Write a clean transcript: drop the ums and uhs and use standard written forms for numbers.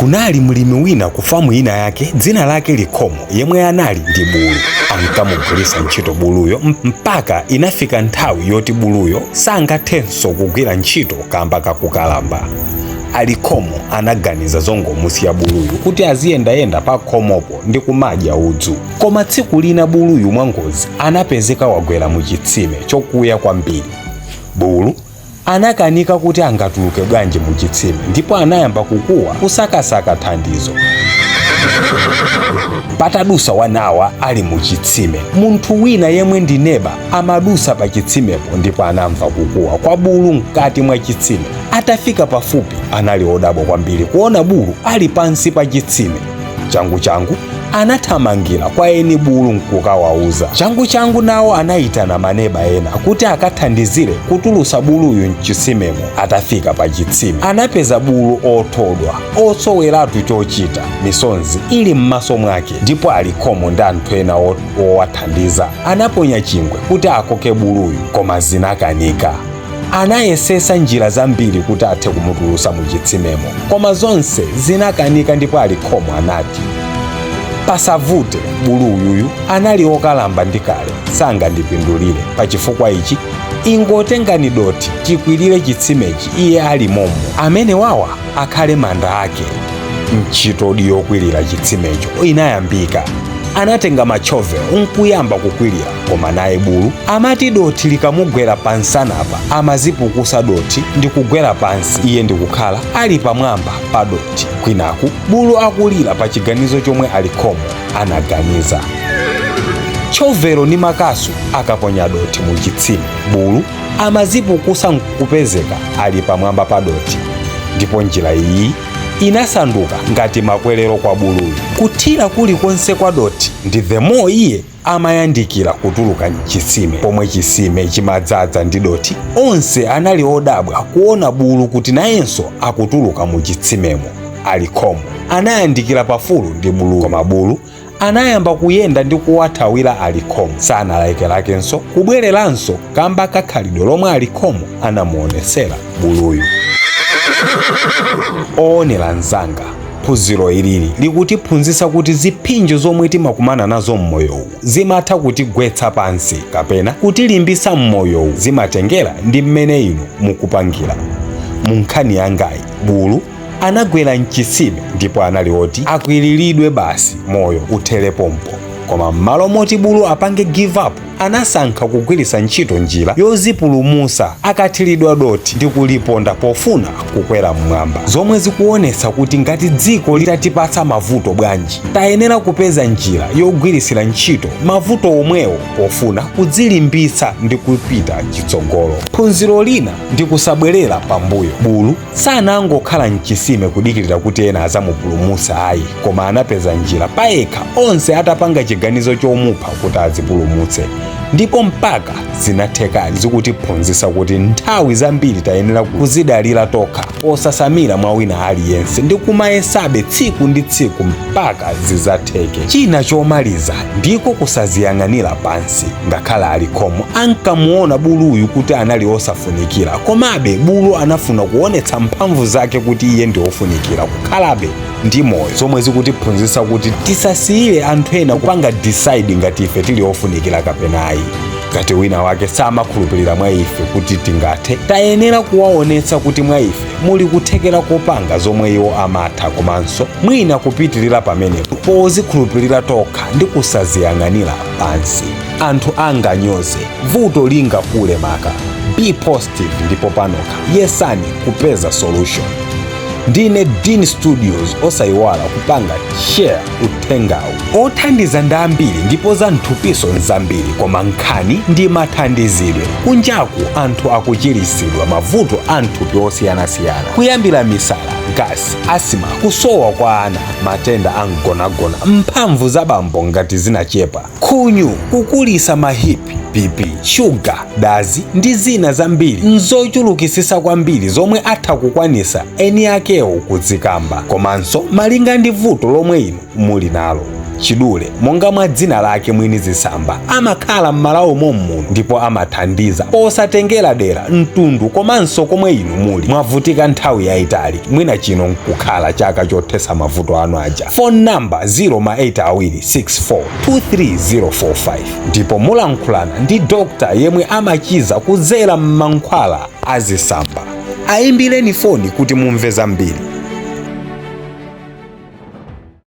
Kunali mlimi wina ku famu ina yake, dzina lake Likhomo, yemwe anali ndi bulu. Ankamugwiritsa ntchito buluyo mpaka inafika nthawi yoti buluyo sangathenso kugwira ntchito kamba kakukalamba. Alikhomo anaganiza zongomusiya buluyu kuti aziyendayenda pa khomopo ndi kumadya udzu. Koma tsiku lina buluyu mwangozi anapezeka wagwera mu chitsime chokuya kwambiri. Bulu anakanika kuti angatuluke bwanji mu chitsime ndipo anayamba kukuwa kusakasaka thandizo. Patadusa wanawa ali mu chitsime, munthu wina yemwe ndi neba amadusa pa chitsimepo ndipo anamva kukuwa kwa bulu mkati mwa chitsime. Atafika pafupi anali odabwa kwambiri kuona bulu ali pansi pa chitsime. Changu changu anathamangira kwa eni bulu nkukawauza. Changu changu nawo anayitana maneba ena kuti akathandizire kutulusa buluyu mchitsimemo. Atafika pa chitsime anapeza bulu othodwa, osoweratu chochita, misonzi ili m'maso mwake, ndipo Alikhomo ndi anthu ena owathandiza anaponya chingwe kuti akoke buluyu, koma zinakanika. Anayesesa njira zambiri kuti athe kumutulusa mu chitsimemo, koma zonse zinakanika ndipo Alikhomo anati, pasavute, bulu uyuyu anali okalamba ndi kale, sangandipindulire. Pachifukwa ichi ingotengani dothi tikwirire chitsimechi iye ali momo, amene wawa akhale manda ake. Ntchitodi yokwirira chitsimecho inayambika. Anatenga machovel nkuyamba kukwirira, koma naye bulu amati dothi likamugwera pansanapa amazipukusa dothi ndi kugwera pansi, iye ndikukhala ali pamwamba pa dothi. Kwinaku bulu akulira pa chiganizo chomwe Alikhomo anaganiza. Chovelo ndi makasu akaponya dothi mu chitsime, bulu amazipukusa nkupezeka ali pamwamba pa dothi, ndipo njira iyi inasanduka ngati makwerero kwa buluyu. Kuthira kulikonse kwa dothi ndi the more iye amayandikira kutuluka chitsime. Pomwe chitsime chimadzaza ndi dothi, onse anali odabwa kuona bulu kuti nayenso akutuluka mu chitsimemo. Alikhomo anayandikira pafupi ndi bulu, koma bulu anayamba kuyenda ndi kuwathawira Alikhomo. Sanalekelakenso kubwereranso kamba kakhalidwe lomwe Alikhomo anamuonesera buluyu. Oonera mzanga, phunziro ilili likutiphunzitsa kuti ziphinjo zomwe timakumana nazo m'moyowu zimatha kutigwetsa pansi kapena kutilimbitsa m'moyowu, zimatengera ndi mmene inu mukupangira. Mu nkhani yangayi, bulu anagwera mchitsime ndipo anali oti akwiriridwe basi, moyo uthere pompo. Koma m'malo moti bulu apange give up, anasankha kugwiritsa ntchito njira yozipulumutsa akathiridwa dothi ndi kuliponda pofuna kukwera mmwamba, zomwe zikuonetsa kuti ngati dziko litatipatsa mavuto bwanji, tayenera kupeza njira yogwiritsira ntchito mavuto omwewo pofuna kudzilimbitsa ndi kupita chitsogolo. Phunziro lina ndi kusabwerera pambuyo. Bulu sanangokhala mchisime kudikirira kuti ena azamupulumutsa ayi, koma anapeza njira payekha onse atapanga chiganizo chomupha kuti adzipulumutse, ndipo mpaka zinatheka. Zikutiphunzitsa kuti nthawi zambiri tayenera kuzidalira tokha, posasamira mwa wina aliyense, ndi kumayesabe tsiku ndi tsiku mpaka zidzatheke. China chomaliza ndiko kusaziyang'anira pansi. Ngakhale Alikhomo ankamuona buluyu kuti anali osafunikira, komabe bulu anafuna kuonetsa mphamvu zake kuti iye ndi ofunikira kukhalabe ndi moyo, zomwe zikutiphunzitsa kuti tisasiyire anthu ena kupanga decide ngati ife tili ofunikira kapena ayi. Ngati wina wake samakhulupirira mwa ife kuti tingathe, tayenera kuwaonetsa kuti mwa ife muli kuthekera kopanga zomwe iwo amatha, komanso mwina kupitirira pamenepo, pozikhulupirira tokha ndi kusaziyang'anira pansi. Anthu anganyoze, vuto lingakule maka, be positive ndipo panokha yesani kupeza solution. Ndine Dean Studios, osayiwala kupanga share uthengawu. Othandiza ndi ambiri ndipo za mthupiso nzambiri, koma nkhani ndi mathandizidwe. Kunjaku anthu akuchiritsidwa mavuto a mthupi osiyanasiyana, kuyambira misala, gasi, asima, kusowa kwa ana, matenda a mgonagona, mphamvu za bambo ngati zinachepa, khunyu, kukulisa mahipi, BP, shuga, dazi ndi zina zambiri nzochulukisisa kwambiri zomwe atha kukwanisa eni akewo kuzikamba, komanso malinga ndi vuto lomwe inu muli nalo. Chidule, monga mwa dzina lake mwini zisamba, amakhala m'Malawi mommuno ndipo amathandiza posatengera dera, mtundu komanso komwe inu muli. Mwavutika nthawi yayitali, mwina chino nkukhala chaka chothesa mavuto anu aja. Phone number 082 6423045 ndipo mulankhulana ndi dokta yemwe amachiza kudzera m'mankhwala azisamba. Ayimbireni foni kuti mumve zambiri.